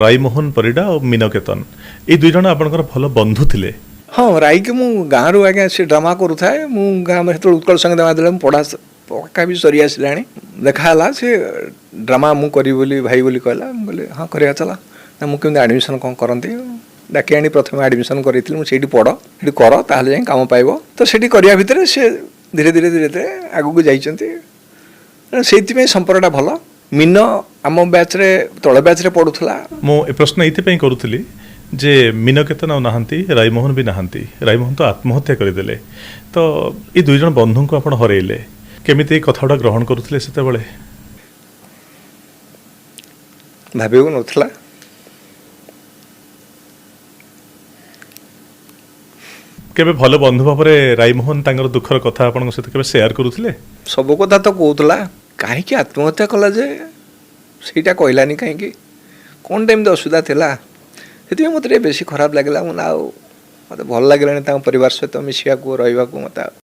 ରାଇମୋହନ ପରିଡ଼ା ଆଉ ମୀନକେତନ, ଏଇ ଦୁଇ ଜଣ ଆପଣଙ୍କର ଭଲ ବନ୍ଧୁ ଥିଲେ? ହଁ, ରାଇକି ମୁଁ ଗାଁରୁ ଆଜ୍ଞା, ସେ ଡ୍ରାମା କରୁଥାଏ। ମୁଁ ଗାଁ ସେତେବେଳେ ଉତ୍କଳ ସଙ୍ଗୀତ ମହାବିଦ୍ୟାଳୟ, ମୁଁ ପଢ଼ା ପକ୍କା ବି ସରି ଆସିଲାଣି। ଦେଖା ହେଲା, ସେ ଡ୍ରାମା ମୁଁ କରିବି ବୋଲି ଭାଇ ବୋଲି କହିଲା। ମୁଁ କହିଲି ହଁ କରିବା ଚାଲ। ନା ମୁଁ କେମିତି ଆଡ଼ମିସନ୍ କ'ଣ କରନ୍ତି, ଡାକି ଆଣି ପ୍ରଥମେ ଆଡ଼ମିସନ୍ କରିଥିଲି ମୁଁ। ସେଇଠି ପଢ଼, ସେଠି କର, ତାହେଲେ ଯାଇ କାମ ପାଇବ। ତ ସେଠି କରିବା ଭିତରେ ସେ ଧୀରେ ଧୀରେ ଧୀରେ ଧୀରେ ଆଗକୁ ଯାଇଛନ୍ତି। ସେଇଥିପାଇଁ ସମ୍ପର୍କଟା ଭଲ। ମୀନ ଆମ ବ୍ୟାଚ୍ରେ, ତଳ ବ୍ୟାଚ୍ରେ ପଢ଼ୁଥିଲା। ମୁଁ ଏ ପ୍ରଶ୍ନ ଏଇଥିପାଇଁ କରୁଥିଲି ଯେ ମୀନକେତନ ଆଉ ନାହାନ୍ତି, ରାଇମୋହନ ବି ନାହାନ୍ତି। ରାଇମୋହନ ତ ଆତ୍ମହତ୍ୟା କରିଦେଲେ। ତ ଏଇ ଦୁଇ ଜଣ ବନ୍ଧୁଙ୍କୁ ଆପଣ ହରେଇଲେ, କେମିତି ଏଇ କଥାଗୁଡ଼ା ଗ୍ରହଣ କରୁଥିଲେ ସେତେବେଳେ? ଭାବିବାକୁ ନଥିଲା। କେବେ ଭଲ ବନ୍ଧୁ ଭାବରେ ରାଇମୋହନ ତାଙ୍କର ଦୁଃଖର କଥା ଆପଣଙ୍କ ସହିତ କେବେ ସେୟାର କରୁଥିଲେ? ସବୁ କଥା ତ କହୁଥିଲା। କାହିଁକି ଆତ୍ମହତ୍ୟା କଲା ଯେ ସେଇଟା କହିଲାନି କାହିଁକି, କ'ଣଟା ଏମିତି ଅସୁବିଧା ଥିଲା? ସେଥିପାଇଁ ମୋତେ ଟିକେ ବେଶୀ ଖରାପ ଲାଗିଲା। ମୁଁ ନା ଆଉ ମୋତେ ଭଲ ଲାଗିଲାନି ତାଙ୍କ ପରିବାର ସହିତ ମିଶିବାକୁ, ରହିବାକୁ ମୋତେ ଆଉ।